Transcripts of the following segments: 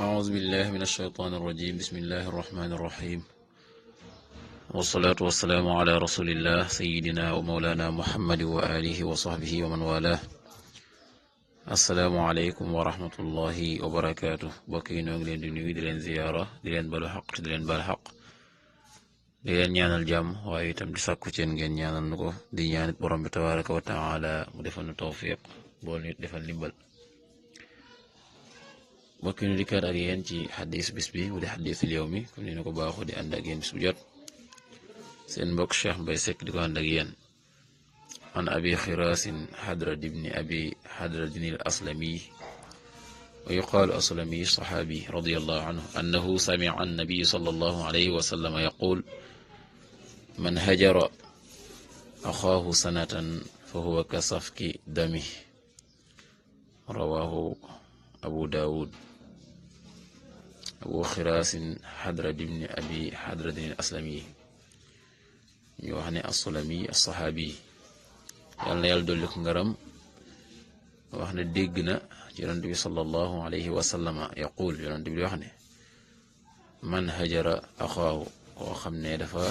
أعوذ بالله من الشيطان الرجيم بسم الله الرحمن الرحيم والصلاة والسلام على رسول الله سيدنا ومولانا محمد وآله وصحبه ومن والاه السلام عليكم ورحمة الله وبركاته بokki noo ngi leen di nuyu di leen ziyaara di leen balu xaq te di leen bal xaq di leen ñaanal jàmm waaye itam di sàkku ci ngeen ñaanal nu ko di ñaanit borom bi tabaraka wa taala mu defal nu tawfiq bool nit defal ndimbal bokki nu dikkaat ak yéen ci xadis bis bi mu di xadisul yawmi comme ni na ko baaxoo di ànd ak yéen bis bu jot seen mbokk Cheikh Mbaye Seck di ko ànd ak yéen an abi xiraasin xadrad ibni abi xadradin al aslami wa yuqaalu aslami saxaabi radiyallahu anhu annahu samica annabiy sallallahu alayhi wa sallam yaqul man hajara axaahu sanatan fa huwa ka safki dami rawaahu abu daawud abu xiraasin xadrad ibni abi xadradin al aslami ñu wax ne asulami assaxaabi yàlla na yàlla dolli ko ngaram wax ne dégg na ci yonent bi sallallahu alayhi wa sallama yaqul yonent bi di wax ne man hajara axaahu koo xam ne dafa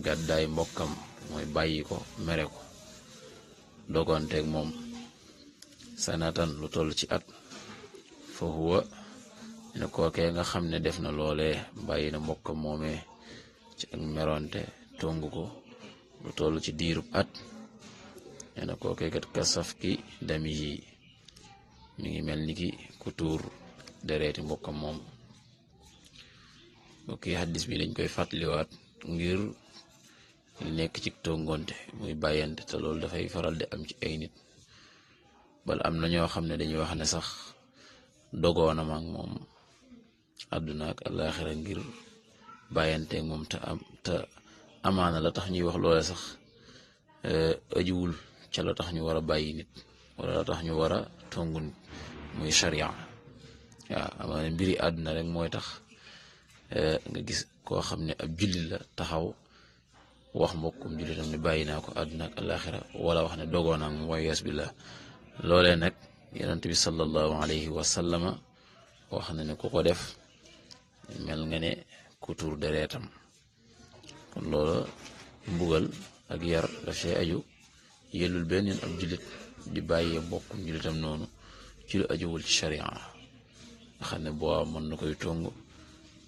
gàddaay mbokkam mooy bàyyi ko mere ko dogonteeg moom sanatan lu toll ci at fa huwa ne kookee nga xam ne def na loolee bàyyi na mbokkam moomee ci ak meronte tongu ko lu toll ci diirub at nee na kookee kat kasaf ki dami yi mi ngi mel ni ki ku tuur dereeti mbokkam moom bokki xaddis bi dañ koy fàttaliwaat ngir li nekk ci tongonte muy bàyyante te loolu dafay faral di am ci ay nit bala am na ñoo xam ne dañuy wax ne sax dogoona ma ak moom àdduna ak àllaaxira ngir bàyyanteeg moom te amaana la tax ñuy wax loole sax ajuwul ca la tax ñu war a bàyyi nit wala la tax ñu war a tongu nit muy sharia waaw amaana mbiri àdduna rek mooy tax nga gis koo xam ne ab jullit la taxaw wax mbokkum jullitam ne bàyyi naa ko àdduna ak àllaaxira wala wax ne dogoona ak moom mooy yas billah loolee nag yonent bi sallallahu alayhi wa sallama wax na ne ku ko def mel nga ne ku tuur dereetam kon loola mbugal ak yar daf see aju yellul benn yoon ab jullit di bàyyee mbokkum jullitam noonu ci lu ajuwul ci sharia nga xam ne boo mën na koy tong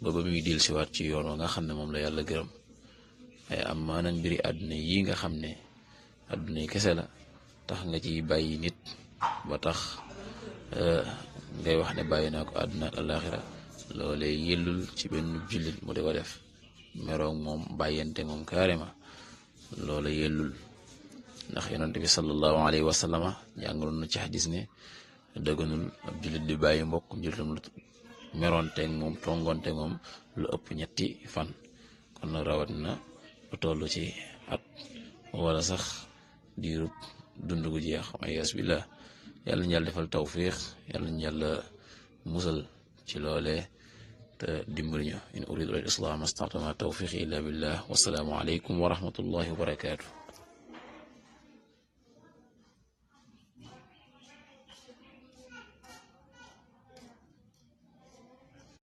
ba muy dil siwaat ci yoon wa nga xam ne moom la yàlla gërëm ay am maanaam mbiri àdduna yi nga xam ne àdduna yi kese la tax nga ci bàyyi nit ba tax ngay wax ne bàyyi naa ko àdduna ak àllaaxira loolee yellul ci benn jullit mu di ko def meroog moom bàyyante moom carrément loola yellul ndax yonent bi sallallahu alayhi wa sallama jàngaloon na ci xadis ne dëgganul ab jullit di bàyyi mbokkum jullitam lu meronteeg moom tongonteeg moom lu ëpp ñetti fan kon nag rawat na lu toll ci at wala sax diirub dund gu jeex ayas billah yàlla ñu yàlla defal tawfiq yàlla ñu yàlla musal ci loolee te dimbali ñu in uridu al islah ma stata'tu ma tawfiqi illa billah wasalaamu alaykum wa rahmatullahi wa barakatuh